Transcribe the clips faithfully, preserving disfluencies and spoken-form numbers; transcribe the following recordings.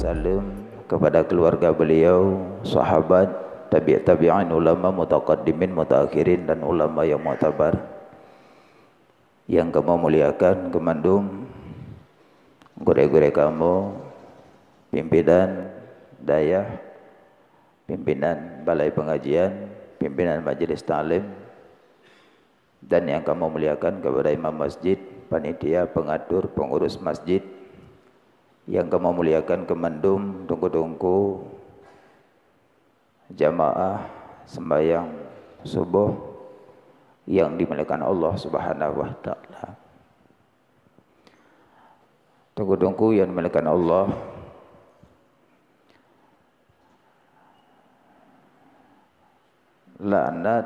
Salam kepada keluarga beliau, sahabat, tabi' tabi'in, ulama mutaqaddimin, mutaakhirin, dan ulama yang muktabar. Yang kamoe muliakan keu mandum gurée-gurée kamoe, pimpinan dayah, pimpinan balai pengajian, pimpinan majelis taklim, dan yang kamoe muliakan kepada imam masjid, panitia, pengatur, pengurus masjid, yang kamoe muliakan keu mandum teungku-teungku jamaah sembahyang subuh yang dimuliakan Allah Subhanahu wa Taala. Teungku-teungku yang dimuliakan Allah, laknat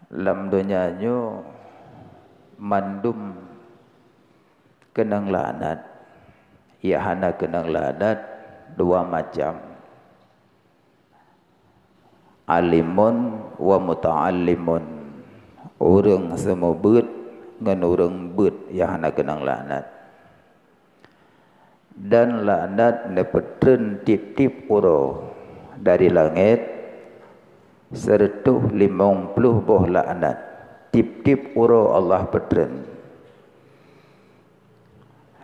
lam donya nyoe mandum keunong laknat. Nyang hana keunong laknat dua macam. Alimun wa muta'allimun. Ureuëng seumeubeuet ngon ureuëng beuet nyang hana keunong laknat. Dan laknat neupeutreun tieb-tieb uroe dari langét, sireutoh limong ploh boh laknat tieb-tieb uroe Allah peutreun.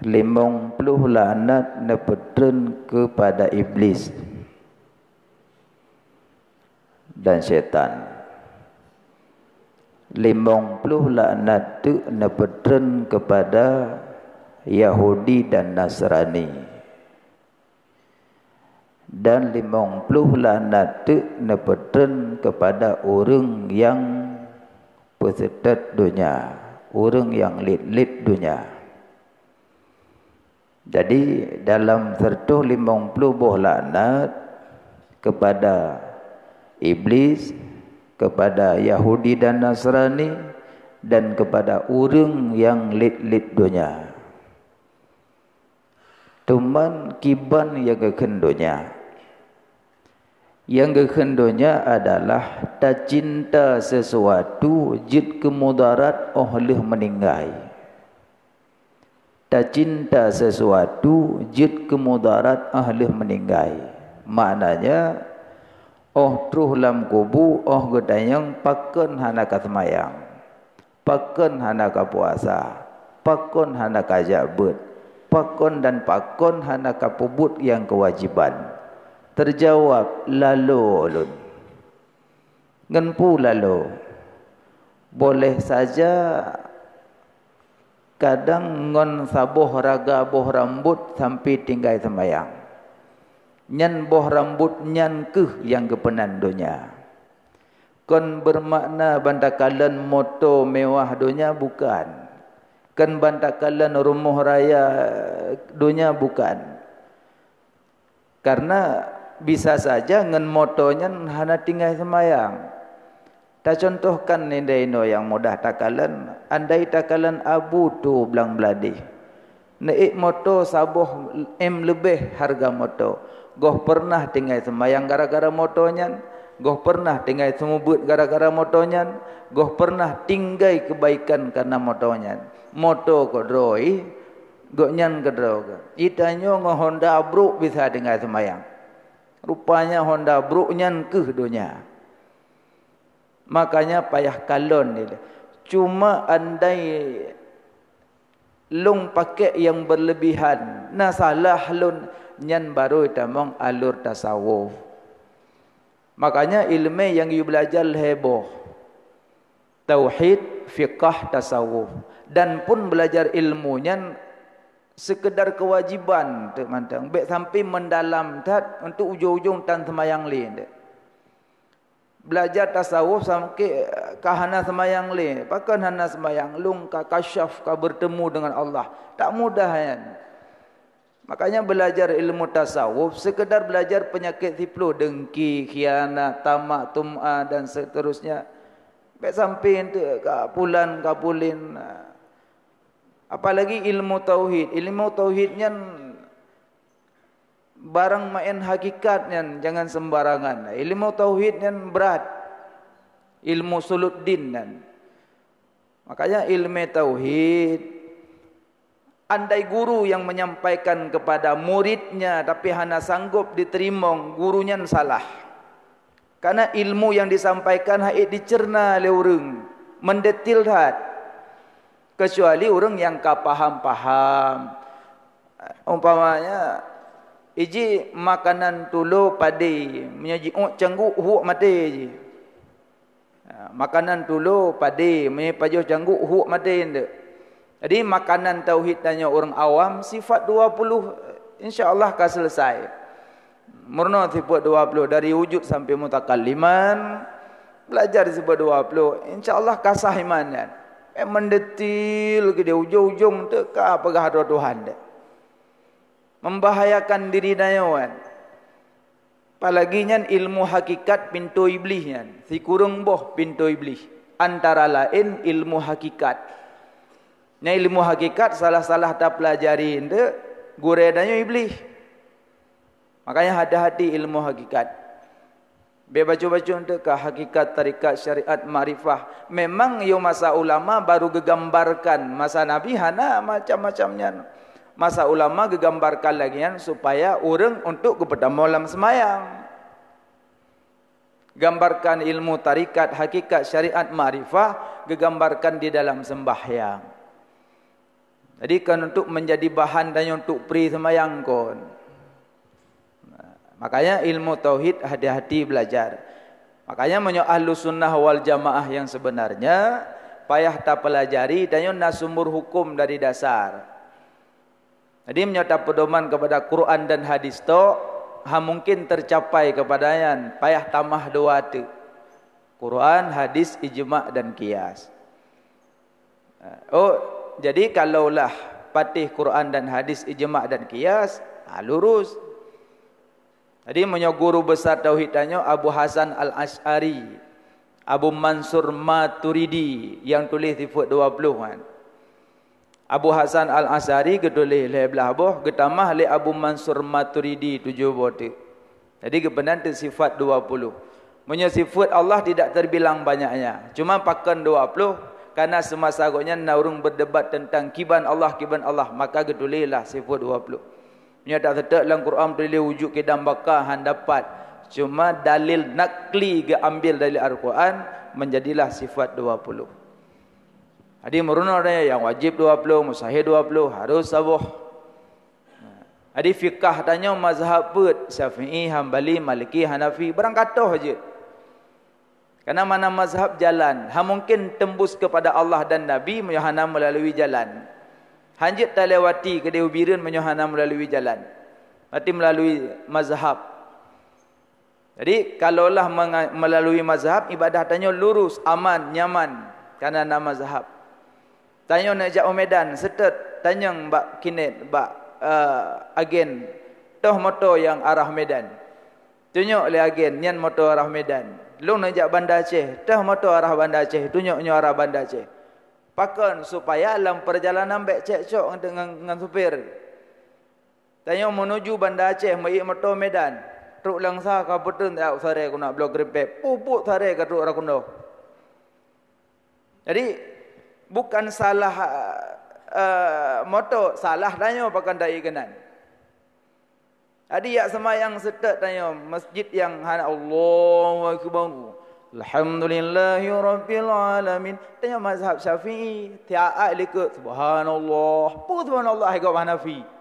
Limong ploh laknat neupeutreun keupada Iblis dan syaitan. Limong ploh laknat teuk neupeutreun keupada Yahudi dan Nasrani. Dan limong ploh laknat teuk neupeutreun keupada ureuëng nyang peuseutôt donya, ureuëng nyang liet-liet donya. Jadi, dalam sireutoh limong ploh boh laknat keupada Iblis, keupada Yahudi dan Nasrani, dan keupada ureuëng nyang liet-liet donya. Teuma kiban nyang geukheun donya. Nyang geukheun donya adalah tacinta sesuatu jeuet keu mudarat óh lheueh meuninggai. Tacinta sesuatu jeuet keu mudarat óh lheueh meuninggai. Maknanya, óh troh lam kubu, óh geutanyong pakon hana ka seumayang, pakon hana ka puasa, pakon hana ka jak beuet, pakon dan pakon hana ka peubuet nyang keuwajiban. Teujaweueb, lalo ulôn. Ngon peue lalo? Boleh saja kadang ngon saboh raga boh rambot sampoe tinggai seumayang. Nyan boh rambot nyan kheueh nyang geupeunan donya. Kon beumakna ban takalon moto mewah donya, bukan. Kon ban takalon rumoh raya donya, bukan. Karena bisa saja ngon moto nyan hana tinggai seumayang. Tacontohkan indai inoe nyang mudah takalon, andai takalon Abu Tu Blang Bladeh. Neuék moto saboh M leubeh hareuga moto. Goh peureunah tinggai seumayang gara-gara moto nyan, goh peureunah tinggai seumeubeuet gara-gara moto nyan, goh peureunah tinggai keubaikan kareuna moto nyan. Moto keudroe, gobnyan keudroe. Geutanyoe ngon honda brok bisa tinggai seumayang. Rupanya honda brok nyan kheueh donya. Makanya payah kalon ilée. Cuma andai lôn pakék nyang beureulebihan, na salah lôn, nyan barô tamong alur tasawuf. Makanya iéleumé nyang geuyue beulajar lhée boh, tauhid, fiqah, tasawuf. Dan pun beulajar ilmu nyan seukeudar keuwajiban teuk mantong, bék sampoe meudalam that untuk ujong-ujong tan seumayang lé. Beulajar tasawuf sampoe ka hana seumayang lé. Pakon hana seumayang? Lôn ka kasyaf, ka beurtemu deungon Allah. Tak mudah nyan. Makanya beulajar ilmu tasawuf, seukeudar beulajar peunyakét siploh, dengki, khianat, tamak, tum'a, dan seterusnya. Bék sampoe enteuk ka pulan, ka pulin. Apalagi ilmu tauhid. Ilmu tauhid nyan barang maén hakikat nyan, jangan sembarangan. Ilmu tauhid nyan brat. Ilmu usuluddin nyan. Makanya iéleumé tauhid, Andai guru yang menyampaikan kepada muridnya tapi hana sanggup diteurimong, guru nyan salah. Karena ilmu yang disampaikan hana dicerna lé ureuëng, mendetil that. Kecuali ureuëng yang ka paham-paham. Umpamanya, iji makanan tulo padé, meunyoe jiôh cangguek huek maté jih. Ha, makanan tulo padé, meunyoe pajoh cangguek huek maté eunteuk. Jadi makanan tauhid tanyoe ureuëng awam sifat dua puluh, insya Allah ka selesai. Meurunoe sifat dua puluh dari wujud sampai mutakalliman, belajar sifat dua puluh, insya Allah ka sah iman nyan. Eh, mendetil ke dia ujong-ujong teuka peugah droe Tuhan deh. Membahayakan diri tanyoe kan. Apalagi nyan ilmu hakikat pintoe iblih nyan. Sikureueng boh pintoe iblih. Antara lain ilmu hakikat. Nyan ilmu hakikat salah-salah tapelajari eunteuk gurée tanyoe iblih. Makanya hati-hati ilmu hakikat. Bèk bacut-bacut eunteuk ka hakikat, tarekat, syariat, makrifah. Memang yoh masa ulama baru geugambarkan, masa Nabi hana macam-macam nyan. Masa ulama geugambarkan lagèe nyan supaya ureuëng untuk geupeutamong lam seumayang. Gambarkan ilmu tarekat, hakikat, syariat, makrifah geugambarkan di dalam sembahyang. Jadi kan untuk menjadi bahan dan untuk pri seumayang kon. Makanya ilmu tauhid hati-hati belajar. Makanya meunyoe ahlu sunnah wal jamaah yang sebenarnya payah tapelajari dan nyoe na sumber hukum dari dasar. Jadi meunyoe tapeudoman kepada Quran dan hadis tok, ha mungkin tercapai kepada nyan, payah tamah dua teuk. Quran, hadis, ijma dan qiyas. Oh, jadi kalaulah patéh Quran dan hadis, ijma dan qiyas, ha, lurus. Jadi meunyoe guru besar tauhid tanyoe Abu Hasan Al-Asy'ari, Abu Mansur Maturidi yang tuléh sifat dua puluh kan. Abu Hasan Al-Asy'ari geutuléh lhèe blah boh, geutamah lé Abu Mansur Maturidi tujoh boh teuk. Jadi geupeunan teuk sifat dua puluh. Meunyoe sifat Allah tidak terbilang banyaknya, cuma pakon dua puluh, karena semasa gobnyan na ureuëng berdebat tentang kiban Allah, kiban Allah, maka geutuléh lah sifat dua puluh. Nyoe tak seutôt lam Quran tuléh wujud kidam baka han dapat. Cuma dalil nakli geuambil dari Al-Quran, menjadilah sifat dua puluh. Jadi meurunoe nyang wajib dua puluh, mustahil dua puluh, harus saboh. Jadi fikah tanyoe mazhab peuet, Syafi'i, Hambali, Maliki, Hanafi, barang katoh jeuet. Karena mana mazhab jalan, ha mungkin tembus kepada Allah dan Nabi meunyoe hana melalui jalan. Hanjeuet talewati keudeh u Bireuen meunyoe hana melalui jalan. Berarti melalui mazhab. Jadi kalaulah menga- melalui mazhab, ibadah tanyoe lurus, aman, nyaman karena na mazhab. Tanyoe neujak u Medan, seutôt tanyong bak kinet, bak, eh, agen, toh moto nyang arah Medan. Tunyok lé agen, nyan moto arah Medan. Lôn neujak Banda Aceh, toh moto arah Banda Aceh, tunyok nyoe arah Banda Aceh. Pakon? Supaya lam perjalanan bèk cekcok ngon, ngon supir. Tanyoe menuju Banda Aceh, meuék moto Medan. Trok Langsa ka peuteun, "Yak, saré keunoe Bloe Geuripèe." Pupuk saré ka trok Rakundo. Jadi, bukan salah, eh, moto, salah tanyoe pakon taék keunan. Jadi, yak seumayang seutôt tanyoe, masjid nyang hana Allahu Akbar. Alhamdulillahi Rabbil Alamin. Tanyoe mazhab Syafi'i, tiap likot, "Subhanallah." Peue subhanallah, hai gob Hanafi.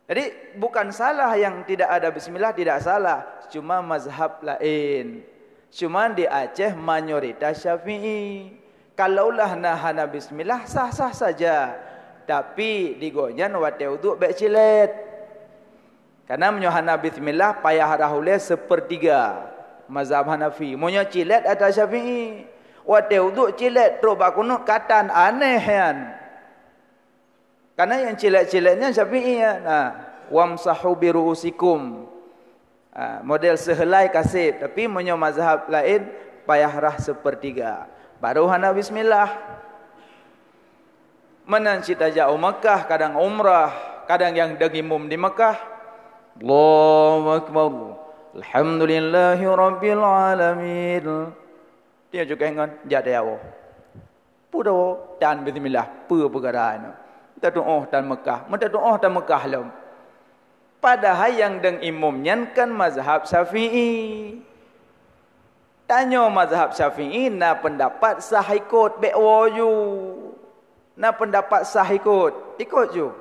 Jadi, bukan salah yang tidak ada bismillah, tidak salah. Cuma mazhab lain. Cuma di Aceh mayoritas Syafi'i. Kalaulah na hana bismillah, sah-sah saja. Tapi di gobnyan watèe uduk bèk cilét. Karena meunyoe hana bismillah, payah rhah ulèe sepertiga. Mazhab Hanafi. Meunyoe cilét ata Syafi'i. Watèe uduk cilét, trok bak kunut katan, aneh nyan. Karena nyang cilét-cilét nyan Syafi'i nyan. Ha, "Wamsahu bi ru'usikum." Ha, model seuheulai ka sép, tapi meunyoe mazhab laén payah rhah sepertiga. Baru hana bismillah. Meunan cit tajak u Makkah, kadang umrah, kadang nyang dong imum di Makkah. Allahu Akbar. Alhamdulillahi Rabbil Alamin. Dia juga ngon jak dawa. Peue dawa? Tan bismillah, peue peukara nyoe? Tatu'oh tan Meukah, meutatu'oh tan Meukah lom. Padahai nyang dong imum nyan kan mazhab Syafi'i. Tanyoe mazhab Syafi'i na peundapat sah ikot, bék woe ju. Na peundapat sah ikot, ikot ju.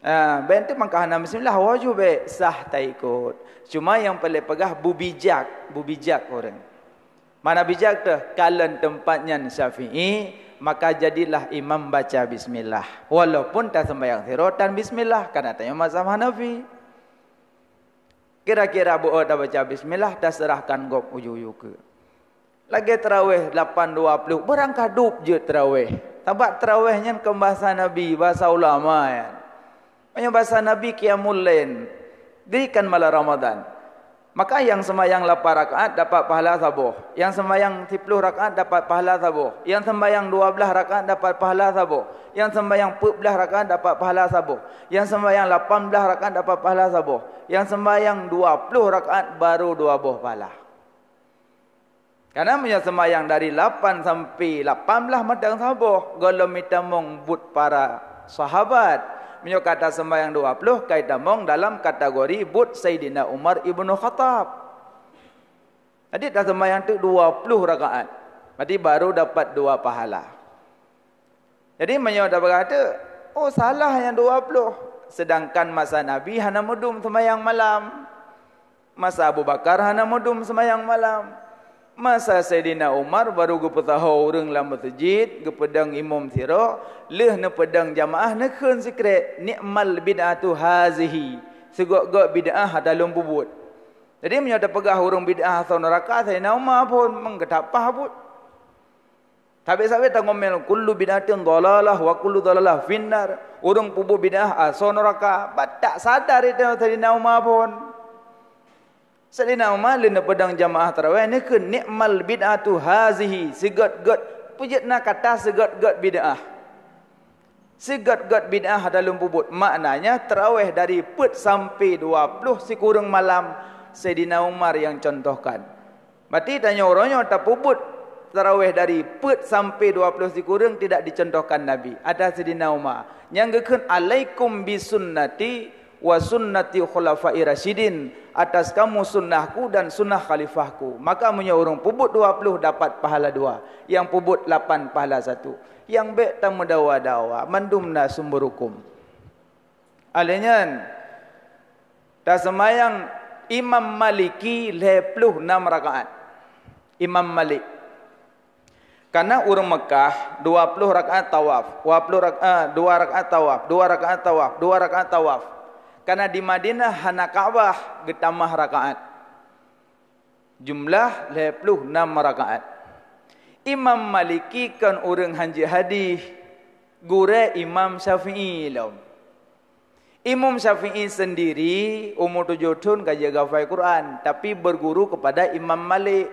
Ah, bék teuh mangka hana bismillah, woe ju bék, sah taikot. Cuma nyang paleng peugah bubijak, bubijak ureuëng. Mana bijak teuh, kalon teumpat nyan Syafi'i, maka jadilah imam baca bismillah. Walaupun taseumbahyang sidroe tan bismillah, karena tanyoe mazhab Hanafi. Kira-kira beu tabaca bismillah, taseurahkan gob uju-uju keu. Lagée tarawih lapan dua puluh, beurangkat dub jeuet tarawih. Sabab tarawih nyan kon basa Nabi, basa ulama nyan. Meunyoe basa Nabi qiyamul lail, dirikan malam Ramadan. Maka nyang seumbahyang lapan rakaat dapat pahala saboh, nyang seumbahyang siploh rakaat dapat pahala saboh, nyang seumbahyang dua belas rakaat dapat pahala saboh, nyang seumbahyang peuet belas rakaat dapat pahala saboh, nyang seumbahyang lapan belas rakaat dapat pahala saboh, nyang seumbahyang dua ploh rakaat baru dua boh pahala. Karena meunyoe seumbahyang dari lapan sampai lapan belas mantong saboh, gohlom itamong buet para sahabat. Meunyoe ka taseumbahyang dua ploh, ka itamong dalam kategori buet Saidina Umar Ibnu Khattab. Jadi taseumbahyang tu dua ploh rakaat. Berarti baru dapat dua pahala. Jadi meunyoe tapeugah teuk, oh, salah nyang dua ploh. Sedangkan masa Nabi hana meudum seumayang malam. Masa Abu Bakar hana meudum seumayang malam. Masa Saidina Umar baru geupeusaho ureuëng lam meuseujid, geupeudong imum sidroe, lheueh neupeudong jamaah neukheun sikrek, "Ni'mal bid'atu hazihi." Seugét-gét bid'ah ata lôn peubuet. Jadi meunyoe tapeugah ureuëng bid'ah asoe neuraka, Saidina Umar phon meugeutapah buet. Sabé-sabé tangomel, "Kullu bid'atin dhalalah wa kullu dhalalah finnar." Ureuëng peubuet bid'ah asoe neuraka, batak sadar itu Saidina Umar phon. Saidina Umar lheueh neupeudong jamaah tarawih neukheun, "Ni'mal bid'atu hazihi." Seugét-gét, peujeuet na kata seugét-gét bid'ah. Seugét-gét bid'ah ata lôn peubuet. Maknanya tarawih dari peuet sampai dua ploh sikureueng malam, Saidina Umar nyang contohkan. Berarti tanyoe uroe nyoe tapeubuet tarawih dari peuet sampai dua ploh sikureueng tidak dicontohkan Nabi, ada Saidina Umar. Nyang geukheun, "Alaikum bi sunnati wa sunnati khulafai rasyidin." Atas kamu sunnahku dan sunnah khalifahku. Maka meunyoe ureuëng peubuet dua ploh dapat pahala dua, nyang peubuet lapan pahala satu. Nyang bék tameudawa-dawa, mandum na sumber huköm. Alheuh nyan, taseumayang Imam Maliki lhée ploh nam rakaat. Imam Malik. Kana ureuëng Meukah dua ploh rakaat tawaf, dua ploh rak-, eh, dua rakaat tawaf, dua rakaat tawaf, dua rakaat tawaf. Kana di Madinah hana Ka'bah geutamah rakaat. Jumlah lhée ploh nam rakaat. Imam Maliki kon ureuëng hanjeuet hadih, gurée Imam Syafi'i lom. Imam Syafi'i sendiri umur tujoh thon ka jeuet hafai Quran, tapi berguru kepada Imam Malik.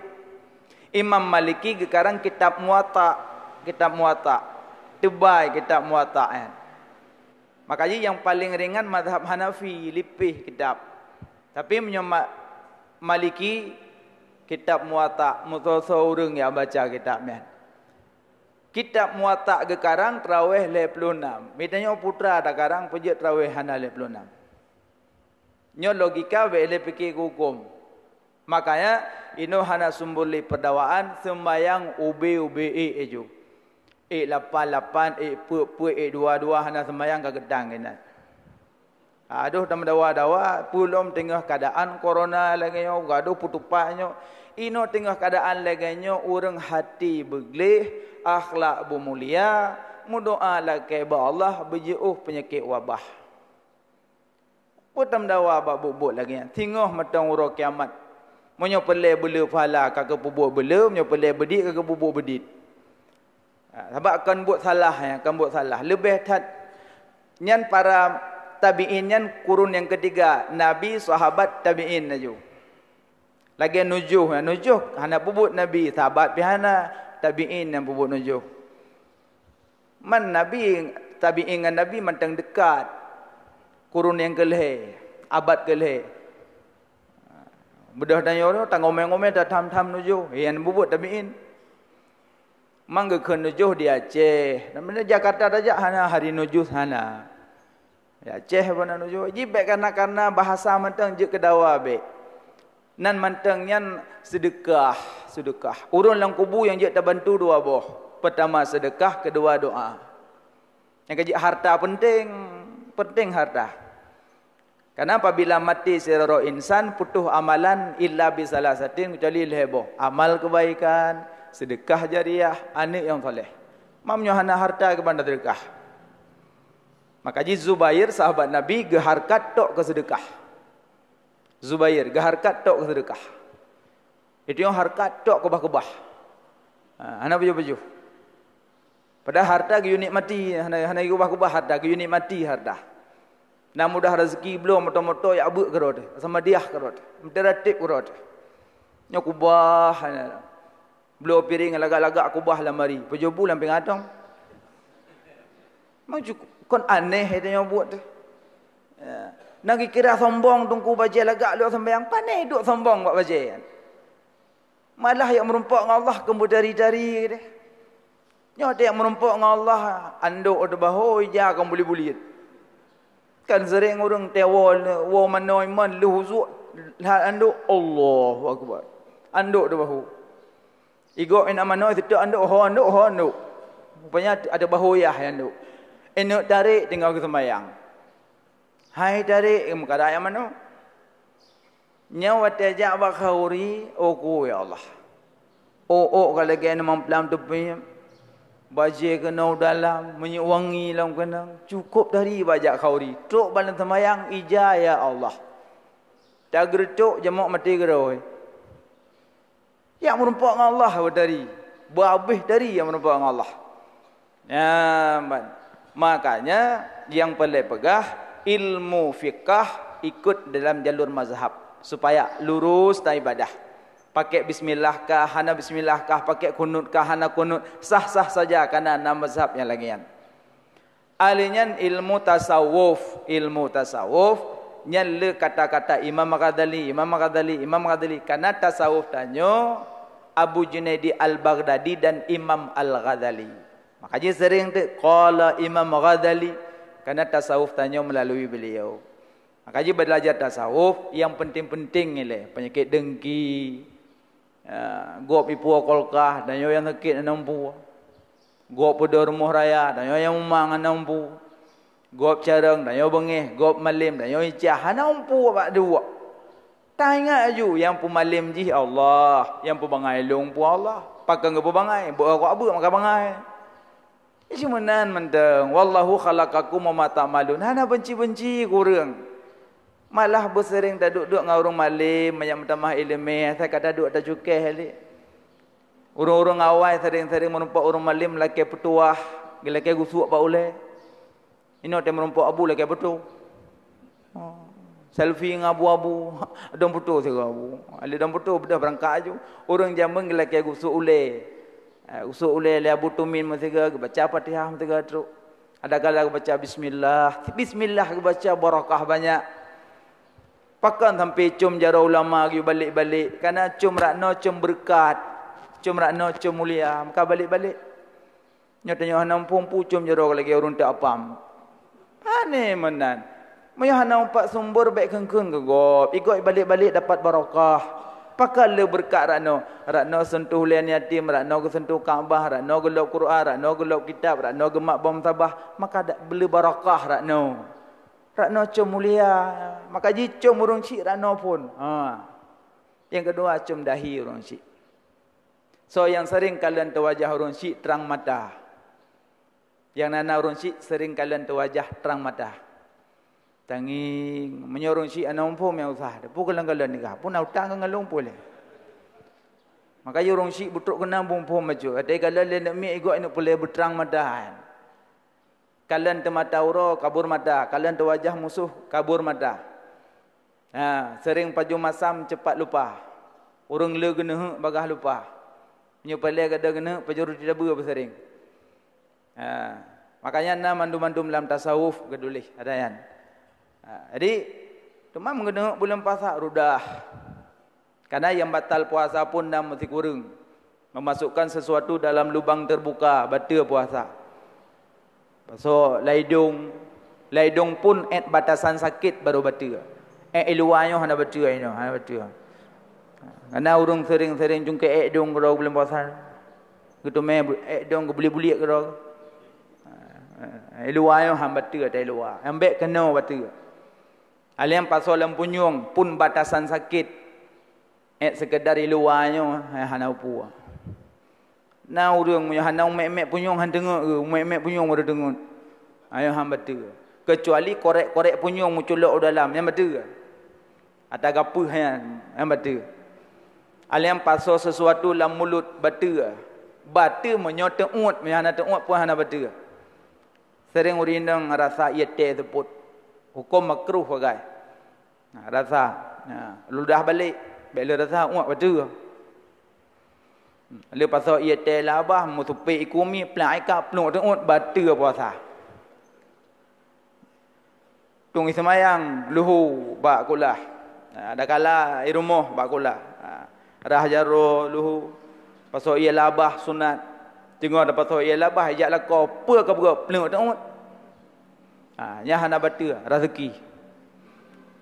Imam Maliki geukarang kitab Muwatta, kitab Muwatta. Teubai kitab Muwatta nyan. Maka jih nyang paleng ringan mazhab Hanafi, lipéh kitab. Tapi meunyoe ma-, Maliki, kitab Muwatta, meusoe-soe ureuëng nyang baca kitab nyan. Kitab Muwatta geukarang tarawih lhée ploh nam. Meutanyoe putra takarang peujeuet tarawih hana lhée ploh nam. Nyoe logika bék lé pike keu huköm. Makanya, inoe hana sumber lé peudawaan, seumbayang ubé-ubé ék ju. Ék lapan lapan, ék peuet peuet, ék dua dua, hana seumbayang ka geutang inan. Adoh tameudawa-dawa, peulom teungoh keadaan korona lagée nyoe, gadoh peutupat nyoe. Inoe teungoh keadaan lagée nyoe, ureuëng hati beugleh, akhlak beumulia, meudoá lakée bak Allah, beujiôh peunyakét wabah. Peue tameudawa bak buet-buet lagée nyan? Singoh mantong uroe kiamat. Meunyoe peureulée beuleu pahala ka geupeubuet beuleu, meunyoe peureulée beudit ka geupeubuet beudit. Ha, sabab kon buet salah, ya, kon buet salah. Leubeh that nyan para tabi'in nyan kurun nyang keutiga, Nabi, sahabat, tabi'in laju. Lagée nujoh, ya, nujoh hana peubuet Nabi, sahabat pih hana, tabi'in nyang peubuet nujoh. Man Nabi, tabi'in ngon Nabi mantong deukat. Kurun nyang keulhée, abad keulhée. Beudôh tanyoe tangomé-ngomé tatham-tham nujoh, nyan peubuet tabi'in. Mang geukheun nujoh di Aceh. Namanya Jakarta tajak hana hari nujoh hana. Di Aceh pun nujoh. Ji bèk karena-karena bahasa mantong jeuet keu dawa bèk. Nan mantong nyan seudeukah, seudeukah. Ureuëng lam kubu nyang jeuet tabantu dua boh. Pertama seudeukah, kedua doa. Nyang keujeuet harta penting, penting harta. Karena apabila mati sidroe insan, putôh amalan illa bi salasatin, kecuali lhèe boh. Amal kebaikan, sedekah jariah, aneuk nyang saleh. Mam nyoe hana harta keuban sedekah. Maka jih Zubair, sahabat Nabi, geuharkat tok keu sedekah. Zubair, geuharkat tok keu sedekah. Itu nyang harkat tok keubah-keubah. Ha, hana baju-baju. Padahal harta geuyue nikmati, hana, hana geuyue ubah-ubah harta, geuyue nikmati harta. Na mudah rezeki bloe moto-moto jak beuet keudroe teuh, samadiah keudroe teuh, meuteureutéb keudroe teuh. Nyoe kubah, hana. Bloe piréng lagak-lagak kubah lamari, pajoh bu lam pingatong. Memang cukup, kon aneh itu nyoe buet teuh. Ya. Na geukira sombong teungku bajèe lagak lhok sambayang, pane duek sombong bak bajèe. Malah jak meurumpok ngon Allah keu meutari-tari deh. Nyoe teuh jak meurumpok ngon Allah, andok teuh bahu, ija kon buliet-buliet. Kan sering ureuëng teuh woe, woe manoe iman lheueh uzuk, lheueh andok, Allahu Akbar. Andok teuh bahu. Igok inan manoe, siteuk andok, ho andok, ho andok. Rupanya ada bahu yah andok. Ineuk tarék tinggai geuseumayang. Hai tarék, meukadak nyang manoe. Nyoe watèe jak bak khauri, oh ku, ya Allah. Ôk-ôk ka lagèe nyoe mamplam teupie, bajèe keunoe dalam, minyeuk wangi lom keunong, cukup tari bak jak khauri. Trok bak lam seumayang, ija, ya Allah. Tageureutok jamok maté keudroe. Jak meurumpok ngon Allah beutari. Beuhabéh tari jak meurumpok ngon Allah. Nyan ban. Makanya nyang peureulèe peugah, ilmu fiqah ikut dalam jalur mazhab supaya lurus ta ibadah. Pakai bismillah kah, hana bismillah kah, pakai kunut kah, hana kunut, sah-sah saja karena na mazhab nyang lagèe nyan. Ahli nyan ilmu tasawuf, ilmu tasawuf nyan le kata-kata Imam Ghazali, Imam Ghazali, Imam Ghazali. Karena tasawuf tanyoe Abu Junaidi Al-Baghdadi dan Imam Al-Ghazali. Maka jih sering teuh qala Imam Ghazali, karena tasawuf tanyoe melalui beliau. Maka jih beulajar tasawuf nyang penting-penting ilèe, penyakit dengki, ya, gob ipuwoe kulkas, tanyoe nyang sakét hana mampu. Gob peudeuh rumoh raya, tanyoe nyang meumang hana mampu. Gob carông, tanyoe beungéh, gob malem, tanyoe icah, hana mampu bak duek. Taingat aju, nyang peumalem jih Allah, nyang peubangai lôn pun Allah. Pakon geupeubangai, beu-, beu-, maka bangai. Cuma meunan mantong, "Wallahu khalaqakum wa ma ta'malun." Hana benci-benci keu ureuëng. Malah beuseuring taduek-duek ngon ureuëng malem, manyak meutamah iéleumé, asai ka taduek tacukeh lé. Ureuëng-ureuëng awai sering-sering meurumpok ureuëng malem lakèe peutuwah, geulakèe gusok bak ulèe. Inoe teuh meurumpok abu lakèe peutuwah. Oh. Selfie ngon abu-abu. Dong peutuwah sigoe abu. Lé dong peutuwah beudôh beurangkat aju. Ureuëng jameun geulakèe gusok ulèe. Eh, gusok ulèe lé Abu Tumin meusigoe, geubaca Fatihah meusigoe trok. Ada kala geubaca bismillah. Bismillah geubaca barakah banyak. Pakon sampai com jaroe ulama geuyue balek-balek. Karena com rak nyoe com beureukat. Com rak nyoe com mulia. Maka balek-balek. Nyoe tanyoe hana muphom peue com jaroe lagèe ureuëng teuapam. Pane meunan. Meunyoe hana umpat sumber, bèk kheun-kheun keu gob. Igob balek-balek dapat barokah. Pakon le beureukat rak nyoe. Rak nyoe seuntuh ulèe yatim, rak nyoe geuseuntuh Ka'bah, rak nyoe geulôb Quran, rak nyoe geulôb kitab, rak nyoe geumat bom sabah. Maka da-, le barokah rak nyoe. Rak nyoe com mulia. Maka jicom ureuëng syiek rak nyoe phon. Ha. Nyang keudua, com dahi ureuëng syiek. Soe nyang sering kalon teuwajah ureuëng syiek trang mata? Nyang na-na ureuëng syiek sering kalon teuwajah trang mata. Tangieng, meunyoe ureuëng syiek hana muphom nyang usah, peue kalon-kalon nikah, peue na utang keu ngon lôn peue lé. Maka jih ureuëng syiek beutrok keunan muphom bacut, até kalon lé neuk miet igob neuk peureulèe beutrang mata. Kalon teumata uroe, kabur mata, kalon teuwajah musoh, kabur mata. Ha, sering pajoh masam cepat lupa. Ureuëng le geuneuheuk bagaih lupa. Nyoe paleng gata geuneuheuk pajoh ruti tabeue beusering. Ha, makanya na mandum-mandum lam tasawuf geutuléh ada nyan. Ha, jadi teuma meungeuneuheuk buleuen puasa rudah. Karena nyang batal puasa pun na meusikureueng. Memasukkan sesuatu dalam lubang terbuka, bateue puasa. Pasoe lam idong, lam idong pun 'et batasan sakét baru bateue. 'Et luwa nyoe hana bateue, inoe hana bateue. Karena ureuëng sering-sering cungkét 'et idong keudroe buleuen puasa. Geuteumé 'et idong geubuliek-buliek keudroe. 'Et luwa nyoe hana bateue, 'et luwa. Nyang bék keunoe bateue. Alèh nyan pasoe lam punyueng pun batasan sakét. 'Et seukeudar i luwa nyoe, hai hana peue. Na ureuëng meunyoe hana umek-umek punyueng han teungeut, umek-umek punyueng baru teungeut. Ayo han bateue. Keucuali korek-korek punyueng meuculok u dalam, nyan bateue. Ata gapeue nyan, nyan bateue. Alèh nyan pasoe sesuatu lam mulut bateue. Bateue meunyoe teuôt, meunyoe hana teuôt pun hana bateue. Sering ureuëng inong rasa ié teh seupôt. Huköm makruh pagai. Nah, rasa. Nah, ludah balek, bék le rasa uak bateue. Le pasoe ié teh labah, meusupék iku mi, plak ika, pluek teuôt, bateue puasa. Tueng seumayang luhu bak kulah. Nah, adakala i rumoh bak kulah. Nah, rhah jaroe luhu, pasoe ié labah sunat. Teungoh tapasoe ié labah, ijak lakoe, peue ka beugöt, pluek teuôt. Ha, nyan hana bateue, raseuki.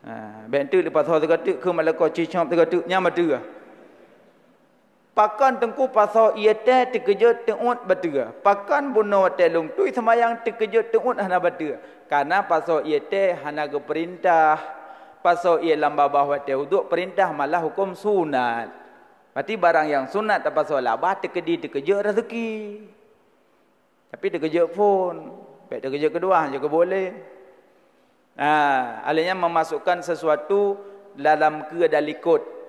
Ha, bék teuk dipasoe sigoe teuk, keu malako cicop sigoe teuk, nyan bateue. Pakon teungku pasoe ié teh teukeujot teuôt bateue? Pakon bunoe watée lôn tui seumayang teukeujot teuôt hana bateue? Kareuna pasoe ié teh hana geupeurintah. Pasoe ié lam babah watée uduk peurintah malah huköm sunat. Berarti barang nyang sunat tapasoe labah teukeudi teukeujot raseuki. Tapi teukeujot phon, bék teukeujot keudua, jeuet keu boleh. Nah, alèh nyan memasukkan sesuatu dalam keue dan likot.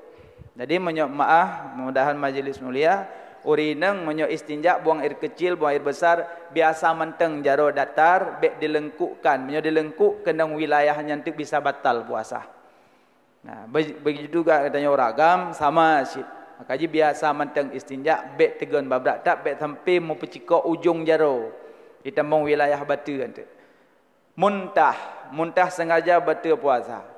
Jadi, meunyoe maah, mudahan majlis mulia, ureuëng inong meunyoe istinja buang air kecil, buang air besar, biasa mantong jaroe datar, bék dileungkukkan. Meunyoe dileungkuk, keunong wilayah nyan teuk bisa batal puasa. Nah, be-, begitu juga geutanyoe ureuëng agam, sama cit. Maka jih biasa mantong istinja, bék teugon babrak that, bék sampai meupeucikok ujong jaroe. Itamong wilayah bateue teuk. Muntah, muntah sengaja bateue puasa.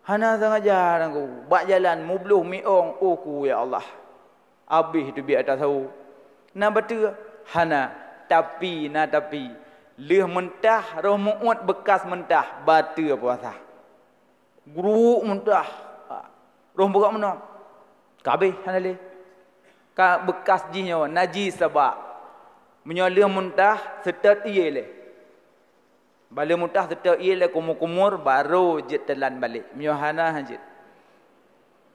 Hana sengaja nangku, bak jalan mubloh miong, oh ku ya Allah. Abéh teubiet ata sawoe. Na bateue? Hana. Tapi, na tapi. Lheueh muntah, roh meuuet beukas muntah, bateue puasa. Gruek muntah. Ha. Roh beugak meunoe. Ka abéh hana lé. Ka beukas jih nyoe najis sabak. Meunyoe lheueh muntah, seutôt ié lé. Bak lheueh muntah seutôt ié lé kumur-kumur, barô jeuet teulan balek. Meunyoe hana, han jeuet.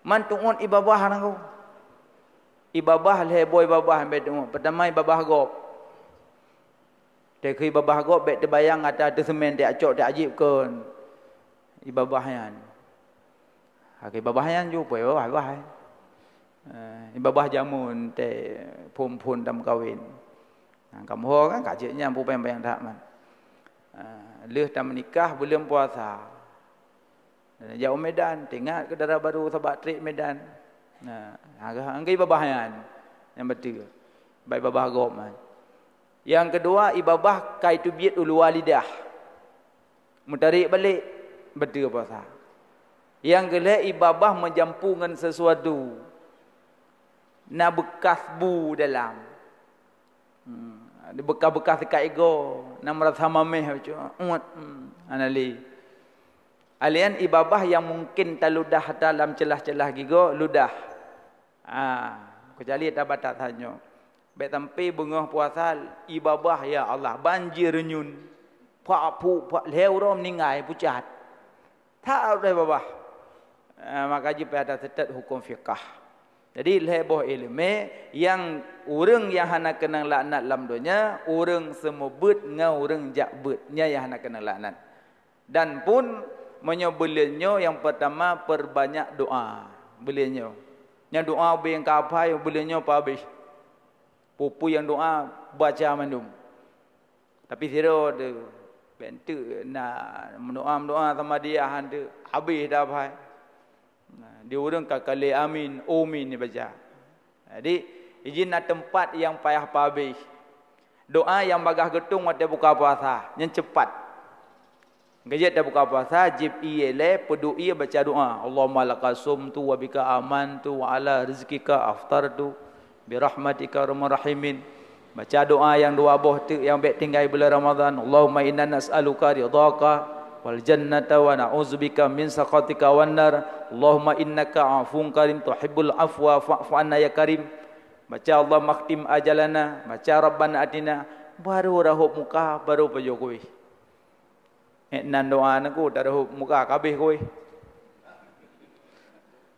Man teuôt i babah nangku. I babah lhée boh i babah bék teuôt. Peutama i babah gob. Teukeue i babah gob bék teubayang ata teuseumén teuacok teuajib kon. I babah nyan. Haki babah nyan ju pue babah, babah, eh. Eh, babah jameun teuphon-phon tameukawen. Nah, kamoe kan ka jeuet nyan pupeng bayang that man. Eh, lheueh tameunikah buleuen puasa. Dan jak u Medan, teuingat keu dara barô sabak trek Medan. Nah, anggai babah nyan. Nyang beutôi. Bai babah gob man. Nyang keudua, i babah kai teubiet u luwa lidah. Meutarek balek, bateue puasa. Nyang keulhée, i babah meujampu ngon sesuatu. Na beukas bu dalam. Hmm, ada beukas-beukas sikat igoe, na meurasa maméh, uet. Hmm, hana lé. Alèh nyan i babah nyang mungken taludah ata lam ceulah-ceulah gigoe, ludah. Ah, keucuali ata batat tanyoe. Bék sampai beungoh puasa, i babah, ya Allah, banjir renyun. Pak pu, pak lhée uroe meuninggai pucat. That lhée babah. Ah, maka jih payah taseutôt huköm fikah. Jadi, lhée boh iéleumé nyang ureuëng nyang hana keunong laknat lam donya, ureuëng seumeubeuet ngon ureuëng jak beuet. Nyan nyang hana keunong laknat. Dan pun meunyoe buleuen nyoe nyang peurtama peurbanyak doá. Buleuen nyoe. Nyang doá ubé nyang ka aphai buleuen nyoe peuhabéh. Peue-peue nyang doá baca mandum. Tapi sidroe teuh, bék teuk na meudoá-meudoá sama dia han teuk habéh dah aphai. Nah, di ureuëng ka kali amin, umin dibaca. Jadi, ijin na teumpat nyang payah peuhabéh. Doá nyang bagaih geutueng watée buka puasa, nyan ceupat. Geujeuet tabuka puasa, jieb ié lé, peuduek ié baca doá, "Allahumma laka sumtu wa bika amantu wa ala rizqika aftartu." Birahmatika arhamar rahimin. Baca doa nyang dua boh teuk nyang bèk tinggai bulan Ramadan. Allahumma inna nas'aluka ridhaka wal jannata wa na'udzubika min sakhatika wan nar. Allahumma innaka afuwun karim tuhibbul afwa fa'fu anna ya karim. Baca Allah makhtim ajalana, baca Rabbana atina, baru rahop muka, baru pajoh kuéh. Ék nan doa nangku tareuhop muka kabeh kuéh.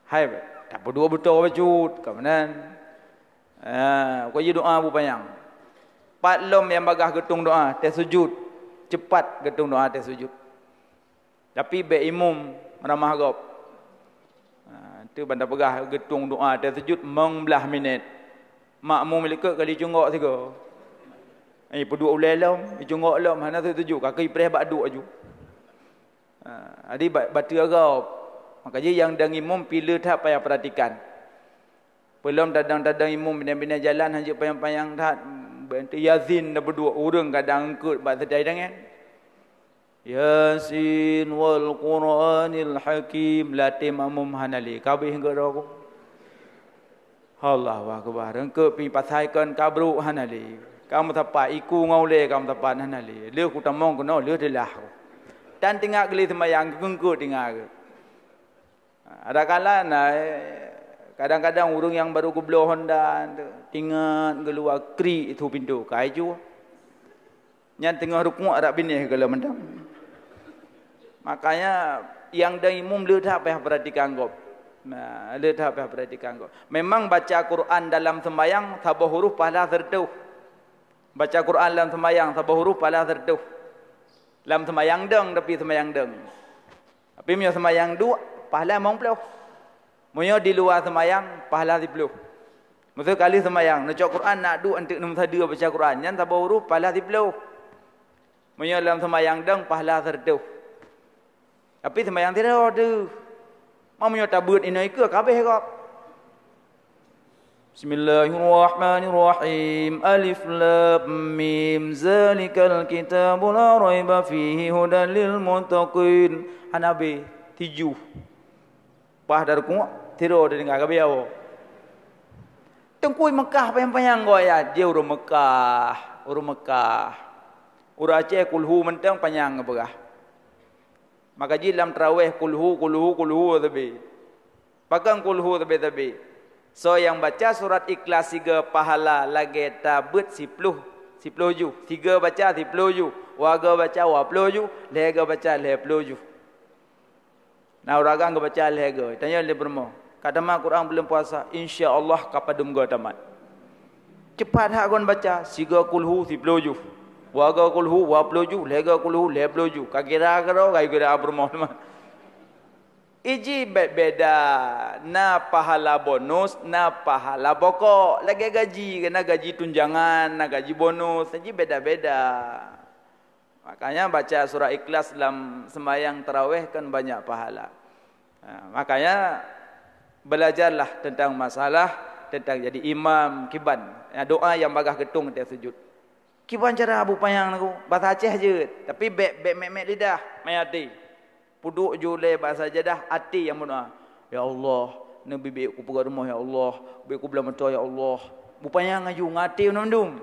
Hai, tapeuduek beutôi bacut, ka meunan. Ah, ukeue doa bupanyang. Pat lom nyang bagaih geutung doa teuh sujut, cepat geutung doa teuh sujut. Tapi bèk imum ramah gob. Ha, tu ban tapeugah geutung doa teuh sujut mong blaih minét. Makmum likot kali cunggok sigoe. Eh, peuduek ulèe lom, icunggok lom, hana sujut, kaki preh bak duek aju. Ha, jadi ba-, bateue gob. Maka jih nyang dang imum pih le that payah perhatikan. Peulom tadang-tadang imum binèh-binèh jalan hanjeuet panyang-panyang that, bantu Yasin na peuduek ureueng kadang eungkot bak sidai tangan. Yasin wal Qur'anil Hakim, latém makmum hana lé, kabeh eungkot droe. Allahu Akbar, eungkot pih pasai kon kabrok hana lé. Ka meusapat iku ngon ulèe ka meusapat hana lé. Lheueh kutamong keunoe, lheueh teulah. Tan teuingat geulé seumayang, eungkot teuingat geuh. Ha, adakala na, eh, kadang-kadang ureueng nyang baru geubloe honda, teuingat geuluwa krik su pintoe, ka ijue. Nyan teungoh rukuk rab binéh geulom mantong. Makanya nyang dang imum le that payah perhatikan gob. Nah, le that payah perhatikan gob. Memang baca Quran dalam sembahyang saboh huruf pahala seureutôh. Baca Quran dalam sembahyang saboh huruf pahala seureutôh. Lam sembahyang dong, tapi sembahyang dong. Tapi meunyoe seumayang duek, pahala limong ploh. Meunyoe di luwa seumayang, pahala siploh. Meuseu kali seumayang, neucok Quran, na duek eunteuk neumeusadeue baca Quran, nyan saboh huruf pahala siploh. Meunyoe lam seumayang dong, pahala seureutôh. Tapi seumayang sidroe teuh. Ma meunyoe tabeuet inoe ikeue, ka abéh gob. Bismillahirrahmanirrahim. Alif lam mim. Zalikal kitabu la raiba fihi hudan lil muttaqin. Hana abéh, tijoh. Paih dari rukuk, tiroe dari tinggai, ka abéh awoe. Teungku Meukah panyang-panyang gob ayat, jih ureueng Meukah, ureueng Meukah. Ureueng Aceh kulhu mantong panyang geupeugah. Maka jih lam taraweh kulhu, kulhu, kulhu sabe. Pakon kulhu sabe-sabe? Soe nyang baca surat Ikhlas siga pahala lagèe tabeuet siploh, siploh juh. Siga baca siploh juh. Wa ga baca wa ploh juh. Lhèe ga baca lhèe ploh juh. Na ureueng agam geubaca lhèe ga. Tanyoe lé peurumoh. Ka tamat Quran buleuen puasa, insya Allah ka padum ga tamat. Cepat that kon baca, siga kulhu siploh juh. Wa ga kulhu wa ploh juh, lhèe ga kulhu lhèe ploh juh. Ka kira keudroe, ka kira peurumoh teuma. Iji beda-beda, na pahala bonus, na pahala pokok. Lagèe gaji, na gaji tunjangan, na gaji bonus, iji beda-beda. Makanya baca surah Ikhlas lam sembahyang taraweh kan banyak pahala. Ha, makanya belajarlah tentang masalah tentang jadi imam kiban. Ya, doa nyang bagaih geutung teuh sujud. Kiban cara Abu Panyang nangku, bahasa Aceh jeuet, tapi bèk, bèk mèk-mèk lidah, mèk até. Peuduek ju lé bak sajadah, até nyang meudoa, "Ya Allah, neubi bèk kupeugah rumoh, ya Allah, bèk kubloe moto, ya Allah." Bupanyang aju ngon até mandum.